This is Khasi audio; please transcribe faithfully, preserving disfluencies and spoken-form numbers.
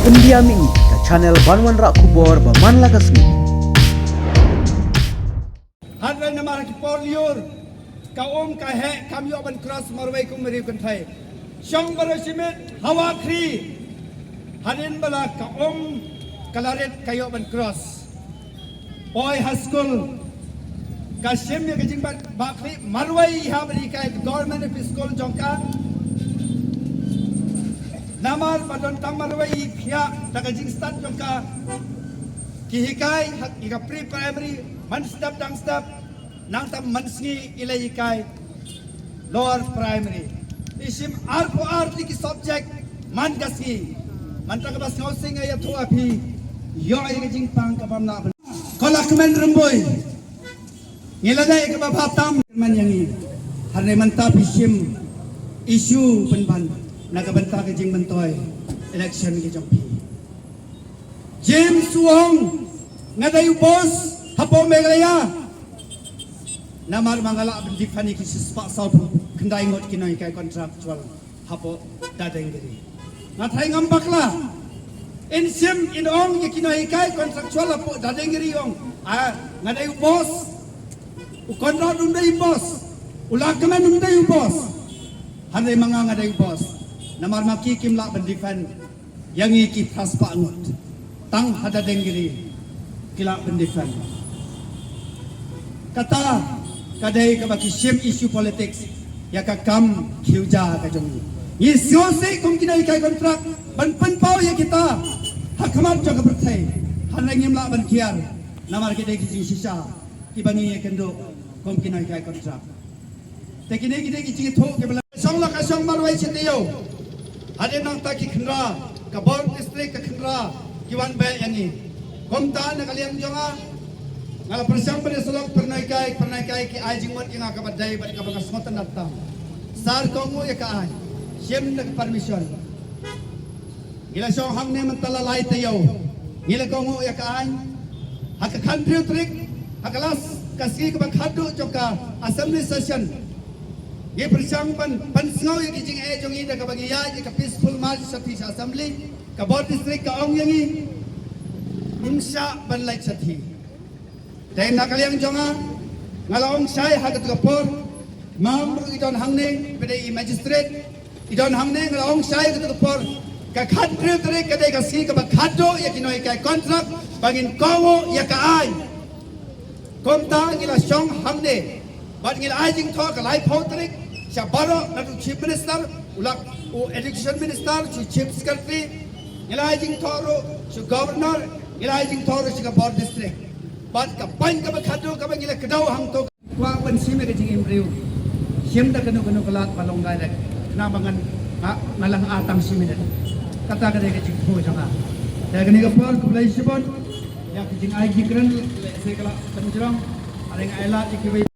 Pyndiam ïa ngi ka channel ban wanrah khubor ba man la ka sngi. Hynrei namar ki por lyiur, ka um ka heh kam ïoh ban cross marwei kum ri kynthei. Shong baroh shi miet, hawa khri. Hadien ba la ka um ka la rit ka ïoh ban cross. Poi ha skul. Ka shim ïa ka jingbakla marwei ha ba ri ka government L P school jong ka. Namar ba don tang marwei i khiah da ka jingstad jong ka. Ki hikai ha ïa ka pre primary, man step dang step, nangta man sngi i la hikai lower primary. I shim arphew ar tylli ki subject man ka sngi. Mynta kaba sngewsih nga ïathuh ïa phi, ïoh ïa ka jingpang kaba mlak. Ko la kmen rymbui. Ngi la dei kaba bha tam man ïa ngi. Hynrei mynta phi shim issue pynban na ka bynta ka jingmyntoi election ki jong phi. James u ong, nga dei u boss hapoh Meghalaya. Namar ma nga lah ban defend ïa ki shispah sawphew khyndai ngut ki nonghikai contractual hapoh Dadengiri. Nga tharai ngam bakla. In shim in ong ïa ki nonghikai contractual hapoh Dadengiri, ong, ah, nga dei u boss. U Conrad um dei u boss. U Lahkmen um dei u boss. Hynrei ma nga nga dei u boss. Namar ma ki kim lah ban defend ïa ngi ki phraspah ngut. Tang ha Dadengiri ki lah ban defend. Kata ka dei kaba ki shim issue politics ïa ka kam khiew ja ka jong ngi. Ngi sngewsih kum ki nonghikai contract ban pynpaw ïa kita ha khmat jong ka pyrthei. Hynrei ngim lah ban kiar namar ki dei ki jingshisha kiba ngi ïakynduh kum ki nonghikai contract. Te kine ki dei ki jingïathuh kiba la shong la ka shong marwei shi taïew. Hadien nangta ki khynra, ka bor district ka khynra ki wan beh ïa ngi. Kumta na ka liang jong nga, nga la pyrshang ban ïasyllok pyrnai kai, pyrnai kai ki ai jingmut ïa nga kaba dei bad kaba nga sngewtynnat tam. Sir, kohnguh ïa ka aiñ, shim da ka permission. Ngi la shong hangne mynta la lai taïew. Ngi la kohnguh ïa ka aiñ. Ha ka khathynriew tarik ha ka last ka sngi kaba khatduh jong ka assembly session, ngi pyrshang ban pynsngew ïa ki jingeh jong ngi da kaba ngi ïaid ïa ka peaceful march shathie sha assembly. Ka bor district ka ong ïa ngi, ym shah ban leit shathie. Te na ka liang jong nga, nga la ong shai ha katu ka por, mam ruh i don hangne ba dei i magistrate, i don hangne, nga la ong shai ha katu ka por, ka khathynriew tarik ka dei ka sngi kaba khatduh ïa ki nonghikai contract ba ngin kohnguh ïa ka aiñ. Kumta ngi la shong hangne bad ngi la ai jingthoh ka laiphew tarik sha baroh, naduh Chief Minister, u lak, u Education Minister, u Chief Secretary, ngi la ai jingthoh ruh sha Governor, ngi la ai jingthoh ruh sha ka bor district. Bad ka point kaba khatduh kaba ngi la kdew hangto, kwah ban shim ïa ka jingim briew. Shim da kano kano ka lad ba long direct. Khnang ba ngan, nga, nga la ai tang shi minit. Kata ka dei ka jingthoh jong nga. Te kane ka por khublei shibun ïa ka jingai jingkren, lehse ka la pynjrong. Are nga ai lad ïa kiwei